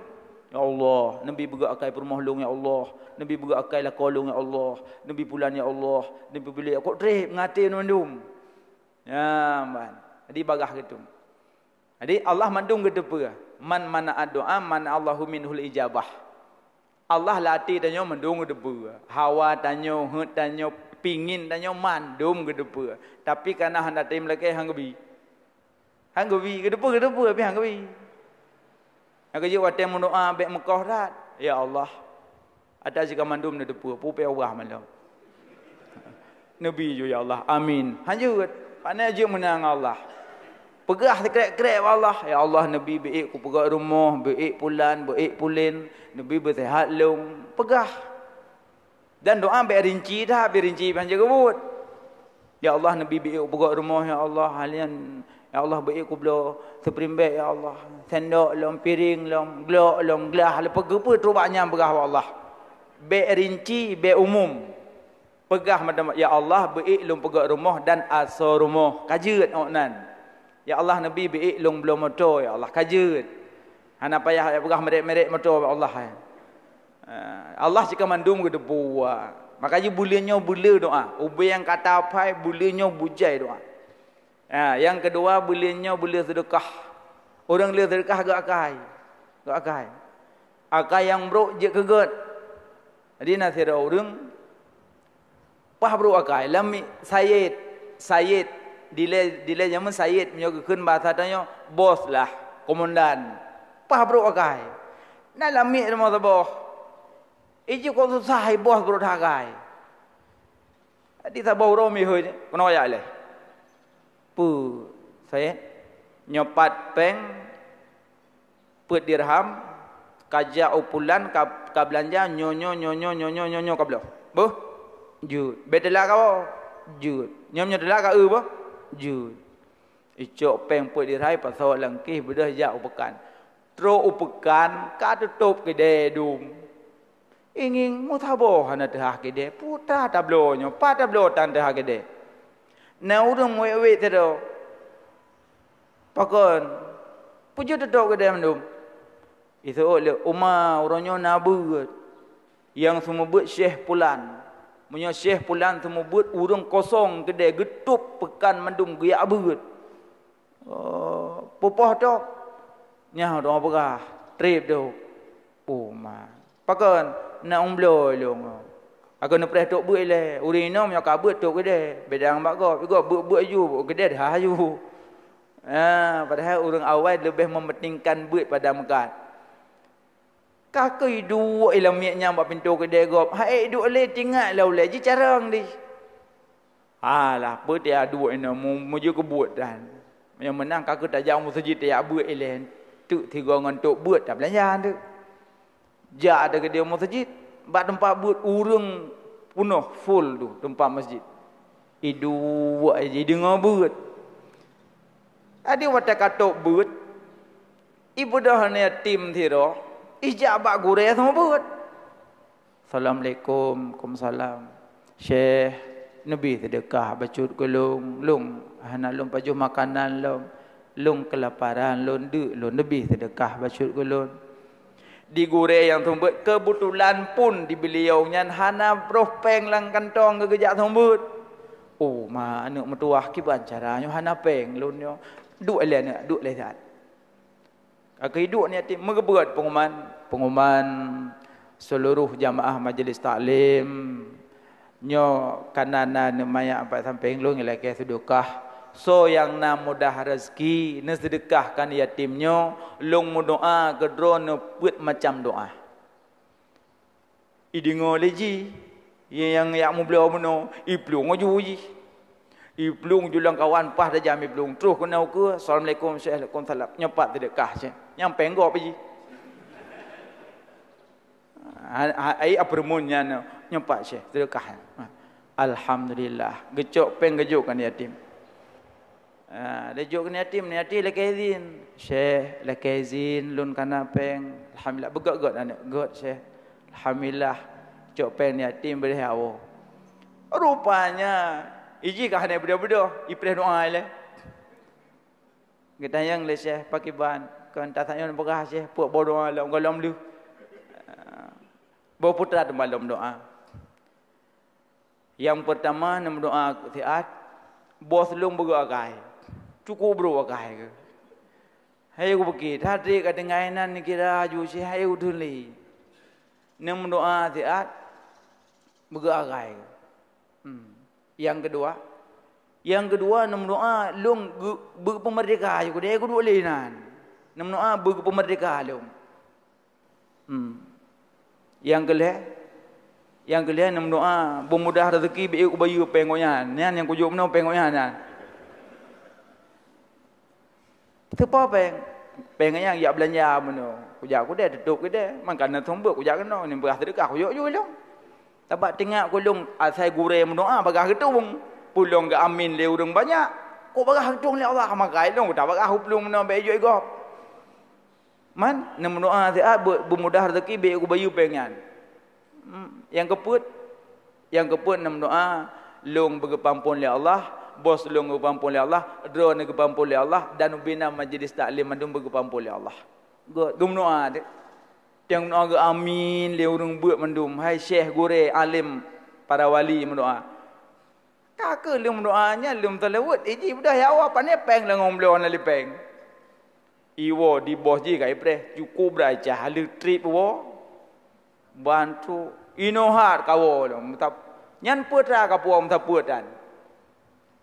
"Ya Allah, neubi beugöt akai peurumoh lôn, ya Allah, neubi beugöt akai lakoe lôn, ya Allah, neubi pulan, ya Allah, neubi bilék." Kok trép ngon até mandum. Nyan ban. Jadi bagaih geutung. Jadi Allah mandum geuteupeue. Man mana'a du'a, mana'allahu minhul ijabah. Allah lam até tanyoe mandum geuteupeue. Hawa tanyoe, heuet tanyoe, pingin tanyoe mandum geuteupeue. Tapi kana hana tém lakèe han geubi. Han geubi, geuteupeue, geuteupeue, tapi han geubi. Nyang keujeuet watèe meudoa bèk meukoh that. Ya Allah, ata sika mandum neuteupeue, peue ubah malam. Neubi ju, ya Allah. Amin. Hanjeuet. Pane jeuet meunan ngon Allah. Peugah sikrek-krek bak Allah, "Ya Allah, neubi beuék kupeugöt rumoh, beuék pulan, beuék pulen, neubi beuseuhat lôn." Peugah. Dan doa bèk rinci that, bèk rinci ban jeuet geubuet. "Ya Allah, neubi beuék kupeugöt rumoh, ya Allah, halian, ya Allah, beuék kubloe spring bed, ya Allah, sendok lom, piring lom, glok lom, glah lom, peue-peue trok bak nyan peugah bak Allah." Bèk rinci, bèk umum. Peugah mantong, "Ya Allah, beuék lôn peugöt rumoh dan asoe rumoh." Ka jeuet awak nan. Ya Allah, neubi biék lôn bloe moto, ya Allah, ka jeuet. Hana payah peugah merek-merek moto, ya Allah, hai. Eh, Allah cit ka mandum geuteupeue. Maka jih buleuen nyoe buleuen doa. Ubé nyang ka taphai buleuen nyoe bujai doa. Ha, nyang keudua, buleuen nyoe buleuen seudeukah. Ureuëng le seudeukah geuakai. Geuakai. Akai nyang brok jeuet keu gét. Jadi na sidroe ureuëng paih brok akai, lam mi-, sayed, sayed, dilée, dilée jameun sayed, meunyoe geukheun bahasa tanyoe, bos lah, komandan. Paih brok akai. Na lam miet rumoh saboh. Iju kok susah, hai bos brok that akai. Di saboh uroe meuhôi, keunoe jak lé. Peue, sayed? Nyoe pat péng, peuet dirham, ka jak u pulan, ka, ka beulanja, nyoe, nyoe, nyoe, nyoe, nyoe, nyoe, nyoe, nyoe, nyoe ka bloe. Beuh? Jeuet. Bék teulak ka woe? Jeuet. Nyoe, nyoe teulak ka eu beuh? Jeuet. Icok péng peuet dirham, pasoe lam kéh, beudôh jak u peukan. Trok u peukan, ka teutôp keudè dum. Ingieng meusaboh hana teuhah keudè, peue tabloe nyoe, pat tabloe tan teuhah keudè. Na ureuëng wék-wék sidroe. Pakon? Peue jeuet teutôp keudè mandum? Iseuôt lé uma uroe nyoe na beuet. Nyang seumeubeuet Syekh Pulan. Meunyoe Syekh Pulan seumeubeuet, ureuëng kosong keudè, geutôp peukan mandum geujak beuet. Oh, peupoh tôp. Nyan teuma peugah, treb tôp. Oh, ma. Pakon? Na umbloe lôn. Akan neupreh tôp beuet ilée. Ureuëng inong meunyoe ka beuet tôp keudè, beda ngon bak gob. Gob beuet-beuet ju, beuet keudè dah ju. Ha, padahai ureuëng awai leubeh mementingkan beuet pada meukat. Ka keuh iduek i lam miet nyang bak pintoe keudè gob. Hai iduek lé, tingat lom lé, jicarông dih. Alah, peue teuh iduek inoe mu-, meujeuet keu buet dan. Nyang meunan ka keuh tajak u meuseujid tajak beuet ilée. Teuk tigoe ngon tôp beuet tabeulanja teuk. Jak teuh keudeh u meuseujid, bak teumpat beuet ureuëng peunoh, full tu teumpat meuseujid. Iduek jideungoe beuet. Jadi watée ka tôp beuet, ibeudôh aneuk yatim sidroe, ijak bak gurée seumeubeuet. "Assalamualaikum." "Waalaikumsalam." "Syekh, neubi seudeukah bacut keu lôn. Lôn hana lôn pajoh makanan lom. Lôn keulaparan, lôn deuk, lôn neubi seudeukah bacut keu lôn." Di gurée nyang seumeubeuet, keubeutulan pun di beuliau nyan hana broh péng lam kantong keu geujak seumeubeuet. "Oh, ma, aneuk meutuwah, kiban cara nyoe hana péng lôn nyoe?" "Duek lé aneuk, duek lé siat." Ka keuh iduek aneuk yatim, meugeubeuet pengumuman, pengumuman seuluruh jamaah majlis taklim. Nyoe ka na, na aneuk manyak bak sampéng lôn ilakée seudeukah. Soe nyang na mudah raseuki, neuseudeukah keu aneuk yatim nyoe, lôn meudoá keu droeneuh peuet macam doá. Ideungoe lé jih, nyang jak meubloe bunoe, iplueng ju jih. Iplueng ju lam kawan, paih tajam iplueng, troh keunoe ukeue, "Assalamualaikum, Syekh." "Waalaikumsalam." Nyoe pat seudeukah, Syekh. Nyang péng gob jih. Ha, ha, ai, apa rumun nyan, nyoe pat, Syekh, seudeukah. Alhamdulillah, geucok péng geujok keu aneuk yatim. Ah, laju keu aneuk yatim, aneuk yatim lakée izin. "Syekh, lakée izin lôn kana péng." "Alhamdulillah." "Beugét-gét aneuk?" "Gét, Syekh." "Alhamdulillah." Cok péng aneuk yatim beudôh awoe. Rupanya, ijih ka hana beudôh-beudôh, ipreh doá ilée. Geutanyong lé Syekh, "Pakriban, kon tatanyoe peugah Syekh, peuet boh doá lom gohlom lheueh." Ah, boh putra teuma lom doá. Nyang peurtama neumeudoá siat, "Bos lôn beugét akai, cukup brok akai keuh. Hai kupike, that treb ka tinggai nan neukira ju, Syekh, hai kuteun lé." Neumeudoá siat, beugét akai keuh. Hmm. Nyang keudua, nyang keudua neumeudoá lôn geu-, beupeumeurdeka ju, kudée kuduek lé nan. Neumeudoá beupeumeurdeka lôn. Hmm. Nyang keu lhée, nyang keu lhée neumeudoá beumudah raseuki, bék kubayeue péng gobnyan. Nyan nyang kujok meunoe péng gobnyan nyan. Teupeue péng? Péng nyang jak beulanja meunoe. Kujak kudée, teutôp kudée. Man ka na seumeubeuet kujak keunoe, nyan beurah seudeukah kujok ju lom. Sabab teuingat keu lôn asai gurée meudoá bagaih geutueng. Peue lôn geuamin lé ureuëng banyak. Kok bagaih geutueng lé Allah, maka lôn kutabagaih u plueng meunoe bék jok i gob. Man, neumeudoá siat beu-, beumudah raseuki bék kubayeue péng nyan. Hmm, nyang keupeuet, nyang keupeuet neumeudoá, lôn beugeupampon lé Allah, Bos lôn geupeuampôn lé Allah, droeneuh geupeuampôn lé Allah, dan ubena majlis taklim mandum beugeupampôn lé Allah. Geuh, geumeudoá teuh. Nyang meudoá geuamin lé ureuëng beuet mandum, hai syekh, gurée, além, para wali meudoá. Ka keuh lôn meudoá nyan lôn teuleubeuet, iji beudoh ya Allah, pane péng lé ngon bloe na lé péng. Iwoe di boh jih ka ipreh, cukup brat cah leutrip woe. Bantu inoe hat kawoe lom, meutab-, nyan peue tra kapuwoe meutapeuet tan.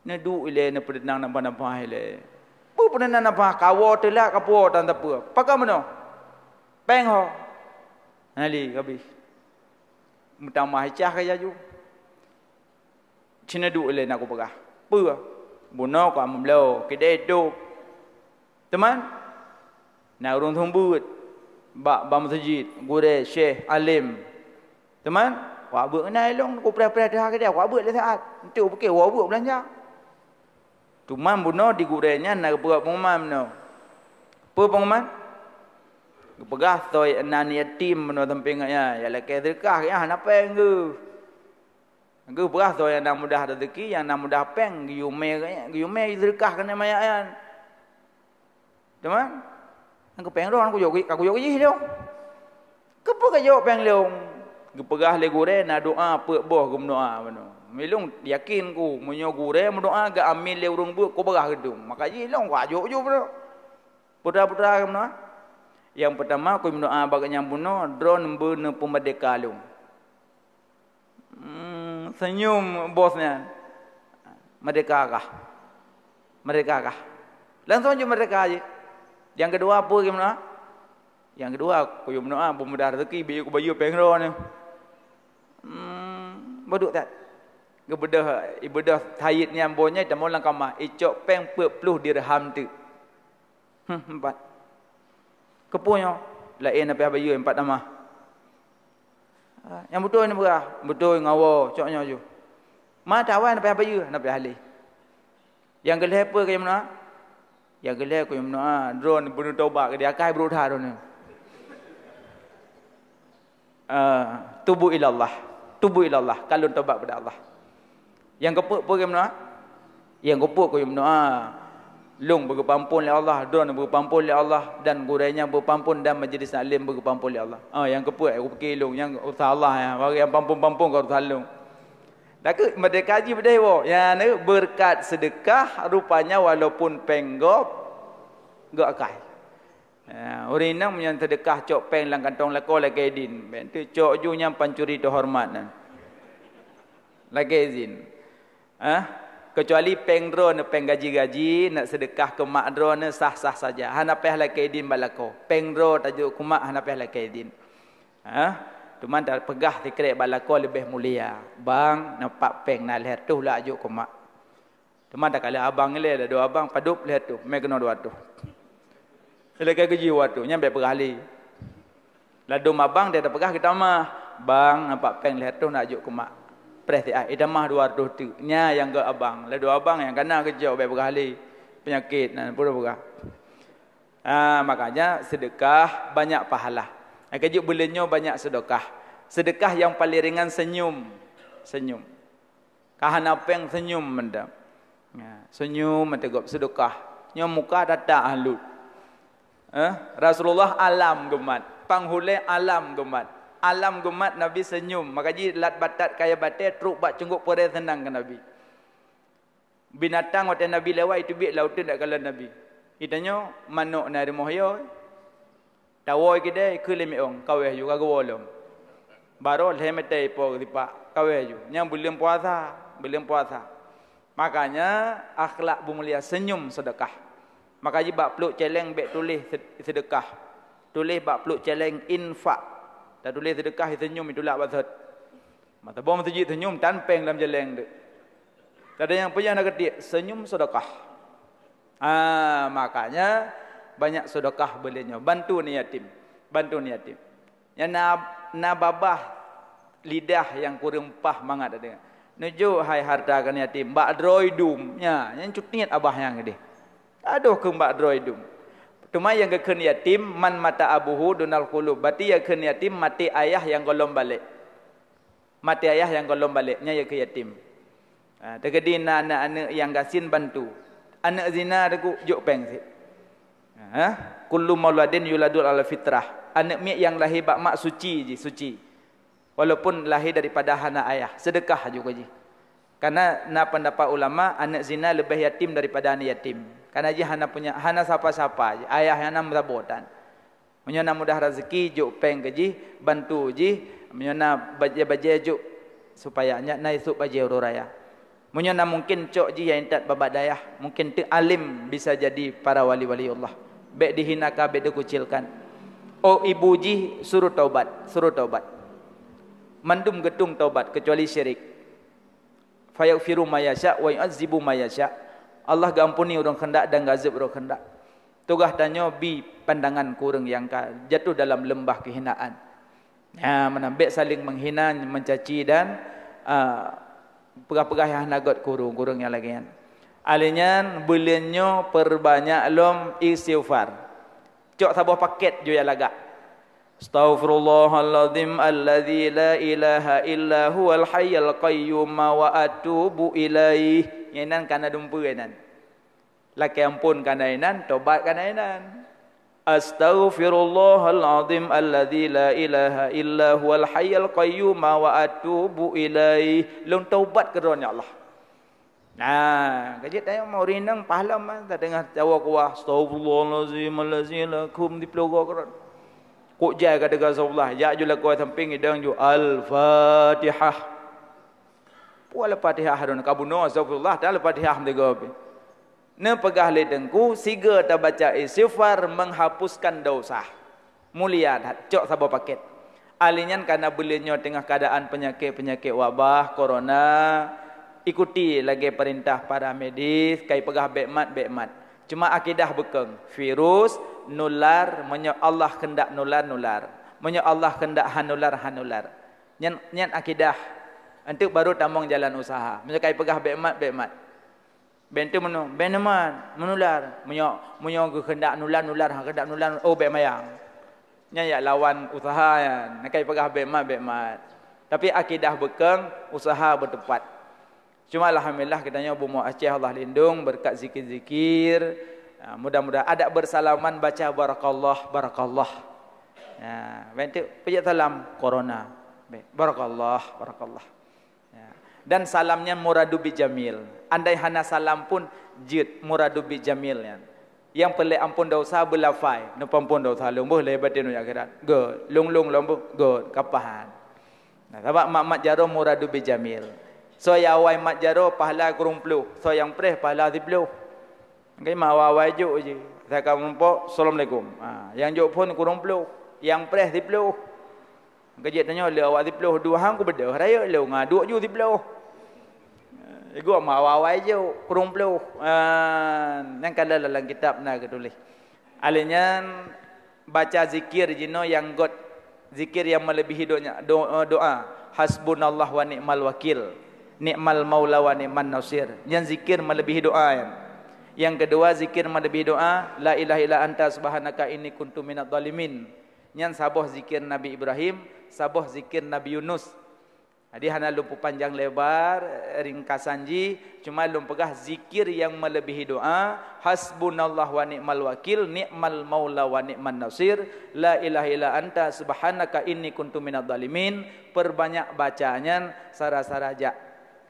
Neuduek ilée neupeudeunang nabah-nabah ilée. Peue peudeunang nabah kawoe teulat kapuwoe tan tapeuet. Pakon meunoe? Péng ho. Nali kabih. Meutamah icah ka jaju. Cina duek ilée na kupeugah. Peue? Bunoe ka meubloe, kidai dôb. Teuma, na ureuëng seumeubeuet bak bak meuseujid, gurée, syekh, além. Teuma, wak beuet ngon ilong kupreh-preh teuhah keudeh, wak beuet lé saát. Enteuk pike wak beuet beulanja. Teuma bunoe di gurée nyan na geupeugah pengumuman bunoe. Peue pengumuman? Geupeugah soe nan yatim bunoe sampéng nyan, ya lakée seudeukah ya hana péng geuh. Geupeugah soe nyang na mudah rezeki, nyang na mudah péng, geuyue mé, geuyue mé seudeukah keunan manyak nyan. Teuma, nyang keu péng droe kujok, ka kujok jih lom. Keupeue kajok péng lom? Geupeugah lé gurée na doá peuet boh geumeudoá bunoe. Milong yakin ku, meunyoe gurée meudoá geuamin lé ureuëng beuet, kupeugah geudong. Maka jih lom kajok ju bunoe. Putra-putra geumeudoá. Nyang peutama ku meudoá bak nyang bunoe, droeneuh beuneupeumeurdeka lôn. Hmm, senyum bos nyan. Merdeka kah? Merdeka kah? Langsung jeuet merdeka jih. Nyang keudua peue geumeudoá? Nyang keudua, kuyue meudoá, beumudah rezeki, beu kubayeue péng droeneuh. Hmm, beudôk that. Geubeudôh, ibeudôh sayid nyan boh nyan tamong lam kama, icok péng peuet ploh dirham teuk. Hmm, empat. Keupeue nyoe? Laén na payah bayeue empat tamah. Ah, nyang beutôi na beurah, beutôi ngawoe, cok nyoe ju. Ma tawa na payah bayeue, na payah lé. Nyang geulhée peue keu meunoe? Nyang geulhée keu meunoe, droeneuh beuneutobat keu di akai brok that droeneuh. Ah, tubu ilallah. Tubu ilallah. Kalon tobat kepada Allah. Nyang keupeuet peue keu meunoe? Nyang keupeuet keu meunoe. Lôn beugeupampon lé Allah, droeneuh beugeupampon lé Allah, dan gurée nyan beugeupampon dan majlis taklim beugeupampon lé Allah. Ah, nyang keupeuet, kupike lôn, nyang usaha Allah ya. Bagi nyang pampon-pampon ka urusan lôn. Takheun merdeka jih beudeh woe. Nyang beureukat seudeukah rupanya walaupun péng gob, geuakai. Ya, ureuëng inong meunyoe seudeukah cok péng lam kantong lakoe lakée idin, bék teucok ju nyang pancuri teuhoreumat nyan. Lakée idin. Ah, keucuali péng droeneuh, péng gaji-gaji, nak seudeukah keu mak droeneuh sah-sah saja. Hana payah lakée idin bak lakoe. Péng droe tajok keu mak hana payah lakée idin. Ah, teuma tapeugah sikrek bak lakoe leubeh mulia. Bang, nampak péng na lhée reutôh lak jok keu mak. Teuma takalon abang ilée, ladôm abang padub lhée reutôh, mé keunoe dua reutôh. Ilakée geuji dua reutôh, nyan bék peugah lé. Ladôm abang dia tapeugah geutamah, "Bang, nampak péng lhée reutôh nak jok keu mak." Preh siat, itamah dua reutôh teuk. Nyan nyang gét abang. Ladôm abang nyang kana geucok bék peugah lé. Peunyakét na, peue peugah. Ah, makanya seudeukah banyak pahala. Nyang keujeuet buleuen nyoe banyak seudeukah. Seudeukah nyang paleng ringan senyum. Senyum. Ka hana péng senyum mantong. Ya, senyum mantong gob seudeukah. Nyoe muka tata alut. Eh, Rasulullah alam geumat, panghulée alam geumat. Alam geumat Nabi senyum, maka jih lat batat kayée batée trok bak cunggok peurée seunang keu Nabi. Binatang watée Nabi lewat iteubiet lam uteuen dak kalon Nabi. Geutanyoe manok na rumoh yo. Tawoe keudeh keu lé miong, kaweh ju ka geuwoe lom. Barô lhée meutai po sipak, kaweh ju. Nyang buleuen puasa, buleuen puasa. Makanya akhlak beumulia senyum seudeukah. Maka jih bak pluek céléng bék tuléh sed-, seudeukah. Tuléh bak pluek céléng infak. Tatuléh seudeukah senyum itulak basot. Mata boh meuseujid senyum tan péng lam jaleng tu. Tada nyang peujah na keutiek, senyum sedekah. Ah, makanya banyak sedekah buleuen nyoe. Bantu ni yatim. Bantu ni yatim. Nyang na, na babah lidah nyang kureueng paih mangat tadi. Neujok hai harta keu yatim, bak droe dum. Nya, nyang cut niet abah nyang deh. Adoh keu bak droe dum. Teuma nyang geukheun yatim, man mata abuhu dunal qulub. Berarti nyang geukheun yatim maté ayah nyang gohlom balek. Maté ayah nyang gohlom balek, nyan nyang keu yatim. Ha, teukeudi na aneuk-aneuk nyang gasien bantu. Aneuk zina teuk jok péng cit. Ha? Kullu mauladin yuladu ala fitrah. Aneuk miet nyang lahé bak mak suci jih, suci. Walaupun lahé daripada hana ayah, seudeukah juga jih. Karena na pendapat ulama, aneuk zina leubeh yatim daripada aneuk yatim. Karena jih hana punya, hana sapa-sapa, ayah nyang na meusaboh tan. Meunyoe na mudah raseuki, jok péng keu jih, bantu jih. Meunyoe na bajée-bajée, jok supaya nyak na isuk bajée uroe raya. Meunyoe na mungkin, cok jih nyang intat babak dayah, mungkin teuk alim bisa jadi para wali-wali Allah. Bék dihinakan, bék dikucilkan. Oh, ibu jih suruh taubat, suruh taubat. Mandum geutung taubat kecuali syirik. Fayaghfiru ma yasha wa yu'adzibu ma yasha. Allah geuampuni ureuëng keundak dan geuazeueb ureuëng keundak. Tugaih tanyoe bi pandangan keu ureuëng nyang ka jatuh dalam leumbah keuhinaan. Ya, meunan bék saling menghina, mencaci dan, ah, peugah-peugah nyang hana gét keu ureuëng-ureuëng nyang lagée nyan. Alèh nyan, buleuen nyoe peurbanyak lom istighfar. Cok saboh paket jok nyang lagak. Astaghfirullahalazim alladzi la ilaha illa huwal hayyul qayyum wa atubu ilaih. Nyan kana dumpeue nyan. Lakée amphon kana inan, tobat kana inan. Astaghfirullahalazim alladzi la ilaha illa huwal hayyul qayyum wa atubu ilaih. Lôn tobat keudroe, ya Allah. Nah, kajit tanya mau rinang pahala mah, tak dengar cawa kuah, "Astaghfirullahalazim alladzi la kum di pelugo keudroe." Kok jai ka dengar astaghfirullah, jak ju lakoe samping idang ju Al-Fatihah. Pual Al-Fatihah harun kabuno astaghfirullah, dan Al-Fatihah mendega pi. Neupeugah lé teungku, siga tabaca istighfar menghapuskan dosa. Mulia that, cok saboh paket. Alèh nyan kana buleuen nyoe teungoh keadaan penyakit-penyakit wabah, corona, ikuti lagée perintah para medis, kai peugah bék mat, bék mat. Cuma akidah beukong, virus nular, meunyoe Allah keundak nular, nular. Meunyoe Allah keundak han nular, han nular. Nyan, nyan akidah. Enteuk baru tamong jalan usaha. Meunyoe kai peugah bék mat, bék mat. Bék teuh meuno-, bék neumat, meunular. Meunyoe, meunyoe geukeundak nular, nular, ha, keundak nular, oh, bék mayang. Nyan yak lawan usaha nyan. Nakai peugah bék mat, bék mat. Tapi akidah beukong, usaha beuteupat. Cuma alhamdulillah, kita nyoe bumoe Aceh Allah lindung berkat zikir-zikir. Ha, mudah-mudahan adak bersalaman baca barakallah, barakallah. Ha, bék teuh peujeuet salam corona. Bék, barakallah, barakallah. Ya. Dan salam nyan muradu bi jamil. Andai hana salam pun jeuet muradu bi jamil nyan. Nyang peureulée ampon dosa beulafai, neupeuampon dosa lôn beuh lé batin nyoe akhirat. Göt, lôn-lôn lôn beuh, göt, kapahan. Nah, sabab mat-mat jaroe muradu bi jamil. Soe nyang awai mat jaroe pahala kureueng ploh, soe nyang preh pahala siploh. Engkai mak awai-awai jok je. Saya ka meurumpok, "Assalamualaikum." Ha, nyang jok phon kureueng ploh, nyang preh siploh. Kejek tanyoe lé awak siploh dua hang ku beudôh rayeuk lé nga duek ju siploh. Igoe ma awai-awai jok kureueng ploh. Ah, nyang ka lam kitab na geutuléh. Alèh nyan baca zikir jinoe nyang göt, zikir nyang meuleubèhi donya, do-, doa. Hasbunallah wa ni'mal wakil, ni'mal maula wa ni'man nasir. Nyan zikir meuleubèhi doa nyan. Nyang keudua zikir meuleubèhi doa, la ilaha illa anta subhanaka inni kuntu minadh dhalimin. Nyan saboh zikir Nabi Ibrahim, saboh zikir Nabi Yunus. Jadi hana lôn peupanjang lebar ringkasan jih, cuma lôn peugah zikir nyang meuleubèhi doa, hasbunallah wa ni'mal wakil, ni'mal maula wa ni'man nasir, la ilaha illa anta subhanaka inni kuntu minadh dhalimin, peurbanyak baca nyan sara-sara jak.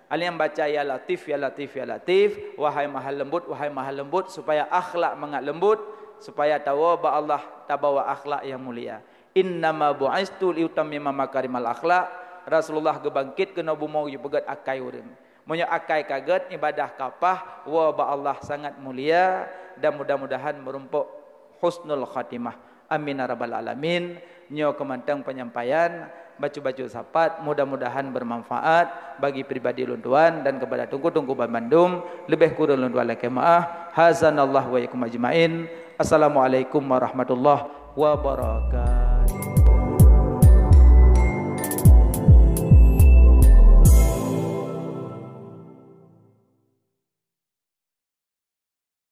Alèh nyang baca ya Latif, ya Latif, ya Latif, wahai Maha Lembut, wahai Maha Lembut, supaya akhlak mangat lembut, supaya tawoe bak Allah tabawa akhlak nyang mulia. Innama bu'istu liutammima makarimal akhlak. Rasulullah geubangkét keunoe bumoe jipeugét akai ureuëng. Meunyoe akai ka gét, ibadah ka paih, woe bak Allah sangat mulia dan mudah-mudahan meurumpok husnul khatimah. Amin ya rabbal alamin. Nyoe keuh mantong penyampaian bacut-bacut sapat, mudah-mudahan bermanfaat bagi pribadi lôn tuan dan kepada teungku-teungku banmandum. Leubeh kureueng lôn tuan lakée meu'ah. Hazanallahu wa iyyakum ajmain. Assalamualaikum warahmatullahi wabarakatuh.